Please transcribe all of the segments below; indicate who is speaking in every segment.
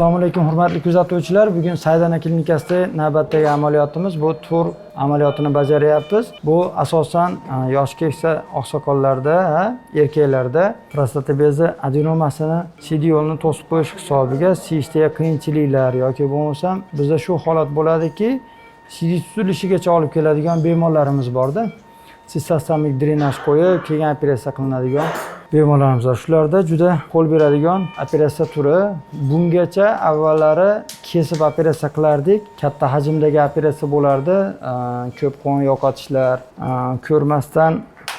Speaker 1: Assalomu alaykum, hurmatli kuzatuvchilar. Bugun Saydana klinikasida navbatdagi amaliyotimiz, bu tur amaliyotini bajaryapmiz. Bu asosan yoshi keksa oqsoqollarda, erkaklarda prostata bezi adenomasini siydik yo'lini to'sib qo'yish hisobiga siyishdagi qiyinchiliklar yoki bo'lmasam bizda shu holat bo'ladiki, siydik tuzilishigacha olib keladigan bemorlarimiz borda. Sistostomik drenaj qo'yib, keyin operatsiya qilinadigan bemorlarimiz bor. Shularda juda qo'l beradigan operatsiya turi. Bungacha avvallari kesib operatsiya qilardik. Katta hajmdagi operatsiya bo'lardi. Ko'p qon yo'qotishlar, ko'rmasdan,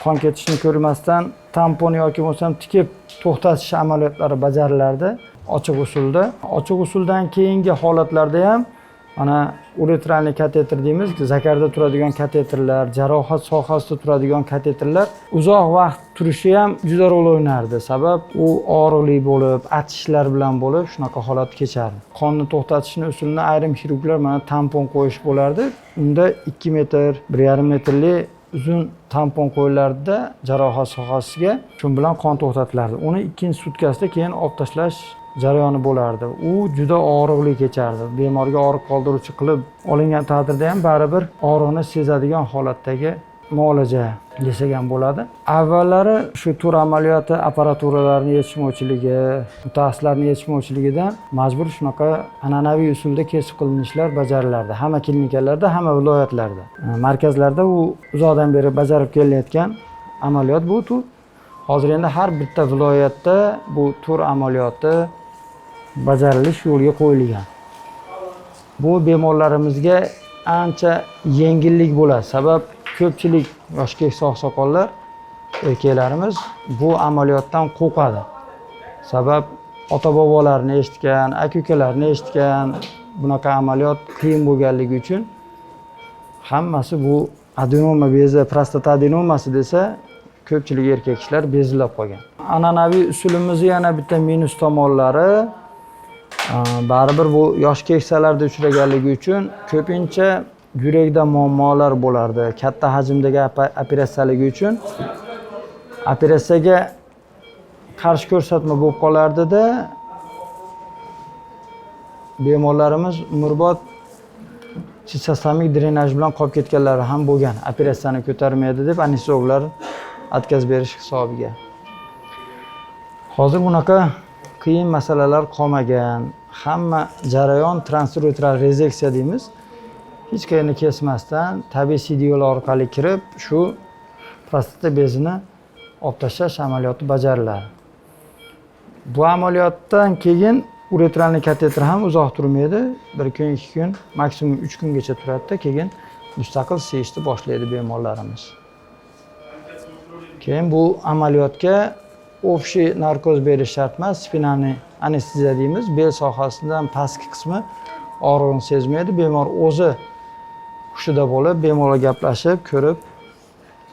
Speaker 1: qon ketishini ko'rmasdan tampon yoki bo'lmasam tikib to'xtatish amaliyotlari bajarilardi ochiq usulda. Ochiq usuldan keyingi holatlarda ham mana уретральный kateter deymiz, zakarda turadigan kateterlar, jarohat sohasida turadigan kateterlar uzoq vaqt turishi ham juda rol o'ynardi. Sabab u og'riqli bo'lib, achishlar bilan bo'lib, shunaqa holat kechardi. Qonni to'xtatishni usulini ayrim xirurglar mana tampon qo'yish bo'lardi. Unda 2 metr, 1,5 metrli uzun tampon qo'yilardida jarohat sohasiga, shu bilan qon to'xtatilardi. Uni ikkinchi sutkasida keyin olib tashlash jarayoni bo'lardi. U juda og'riqli kechardi. Bemorga og'riq qoldiruvchi qilib olingan taqdirda ham baribir og'riqni sezadigan holatdagi muolaja desak ham bo'ladi. Avvallari shu tur amaliyoti apparaturalarini yetishmovchiligi, mutaxassislarni yetishmovchiligidan majbur shunaqa an'anaviy usulda kesib qilinishlar bajarilardi. Hamma klinikalarda, hamma viloyatlarda. Markazlarda u uzoqdan beri bajarib kelayotgan amaliyot bu tur. Hozir endi har bitta viloyatda bu tur amaliyoti bajarilish yo'lga qo'yilgan. Bu bemorlarimizga ancha yengillik bo'ladi. Sabab ko'pchilik yoshi keksa oqsoqollar, erkaklarimiz bu amaliyotdan qo'rqadi. Sabab ota bobolarini eshitgan, aka ukalarni eshitgan, bunaqa amaliyot qiyin bo'lganligi uchun hammasi bu adenoma bezi, prostata adenomasi desa, ko'pchilik erkak kishilar bezillab qolgan. An'anaviy usulimizni yana bitta minus tomonlari, baribir bu yosh keksalarda uchraganligi uchun ko'pincha yurakda muammolar bo'lardi. Katta hajmdagi operatsiyaligi uchun operatsiyaga qarshi ko'rsatma bo'lib qolardida, bemorlarimiz umrbod sistostomik drenaj bilan qolib ketganlari ham bo'lgan. Operatsiyani ko'tarmaydi deb anesteziologlar отказ berish hisobiga. Hozir bunaqa qiyin masalalar qolmagan. Hamma jarayon transuretral rezeksiya deymiz. Hech qayerni kesmasdan tabiiy siydik yo'l orqali kirib, shu prostata bezini olib tashlash amaliyoti bajariladi. Bu amaliyotdan keyin уретральный kateter ham uzoq turmaydi. Bir kun, 2 kun, maksimum 3 kungacha turadida, keyin mustaqil siyishni boshlaydi bemorlarimiz. Keyin bu amaliyotga общий narkoz berish shart emas, спинальный anesteziya deymiz. Bel sohasidan pastki qismi og'rig'ini sezmaydi. Bemor o'zi hushida bo'lib, bemalol gaplashib, ko'rib,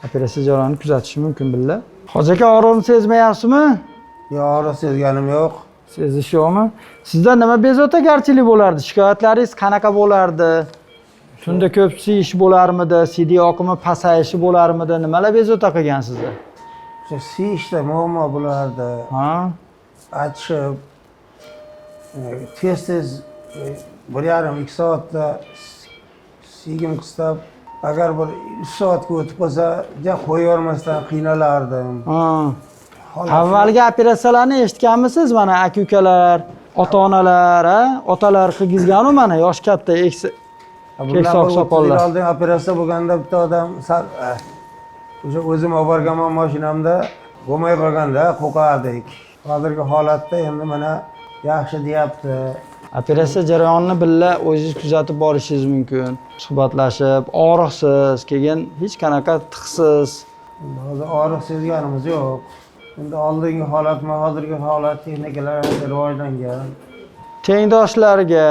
Speaker 1: operatsiya jarayonini kuzatishi mumkin billa. Hoji aka, og'riqni sezmayapsizmi?
Speaker 2: Yo'q, og'riq sezganim yo'q.
Speaker 1: Sezish yo'qmi? Sizda nima bezovtagarchilik bo'lardi? Shikoyatlaringiz qanaqa bo'lardi? Tunda ko'p siyish bo'larmidi? Siydik oqimi pasayishi bo'larmidi? Nimalar bezovta qilgan sizni?
Speaker 2: O'sha siyishda muammo bo'lardi.
Speaker 1: Ha?
Speaker 2: Achishib, tez tez 1,5 2 soatda siygim qistab, agar bir 3 soatga o'tib qolsa, ja qo'yavermasdan qiynalardim.
Speaker 1: Ha.
Speaker 2: Holat
Speaker 1: Avvalgi operatsiyalarni eshitganmisiz? Mana aka ukalar, ota onalar, ha? Otalar qilgizganu mana yosh katta
Speaker 2: Bundan
Speaker 1: keksa
Speaker 2: bir 30 yil
Speaker 1: oqsoqollar.
Speaker 2: oldin operatsiya bo'lganda bitta odam sal o'sha o'zim olib borganman mashinamda, bo'lmay qolganda qo'rqardik. Hozirgi holatda endi mana yaxshi deyapti.
Speaker 1: Operatsiya jarayonini billa o'zingiz kuzatib borishingiz mumkin. Suhbatlashib, og'riqsiz, keyin hech qanaqa tiqsiz.
Speaker 2: Endi hozir og'riq sezganimiz yo'q. Endi oldingi holat bilan hozirgi holat, texnikalar ancha rivojlangan.
Speaker 1: Tengdoshlarga,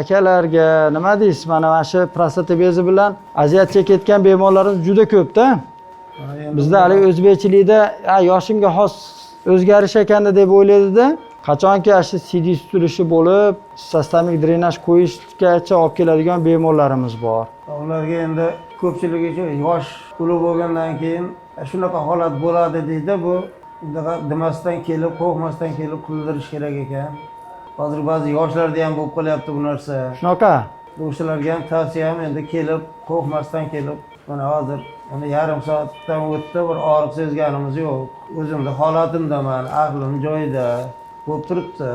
Speaker 1: akalarga nima deysiz? Mana shu prostata bezi bilan aziyat chekayotgan bemorlarimiz juda ko'pda.
Speaker 2: Ha, endi
Speaker 1: Bizda haligi o'zbekchilikda "Ha, yoshimga xos o'zgarish ekanda" deb o'ylaydida. Qachonki shu siydik tutilishi bo'lib, sistemik drenaj qo'yishgacha olib keladigan bemorlarimiz bor.
Speaker 2: Ularga endi ko'pchiligi shu yosh ulug' bo'lgandan keyin shunaqa holat bo'ladi deydi. Bu unaqa demasdan kelib, qo'rqmasdan kelib qildirish kerak ekan. Hozir ba'zi yoshlarda ham bo'lib qolyapti bu narsa.
Speaker 1: Shunaqa.
Speaker 2: O'shalarga ham tavsiyam endi kelib, qo'rqmasdan kelib, mana hozir mana yarim soatdan o'tdi, bir og'riq sezganimiz yo'q. O'zimni holatimdaman, aqlim joyida bo'lib turibdi.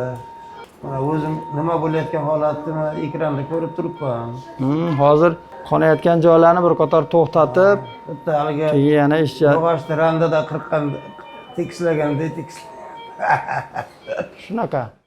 Speaker 2: Mana o'zim nima bo'layotgan holatni mana ekranda ko'rib turibman.
Speaker 1: Hozir qonayotgan joylarni bir qator to'xtatib,
Speaker 2: Bitta haligi
Speaker 1: keyin yana ish
Speaker 2: yog'ochni randada qirqqan, tekislagandek tekis.
Speaker 1: Shunaqa.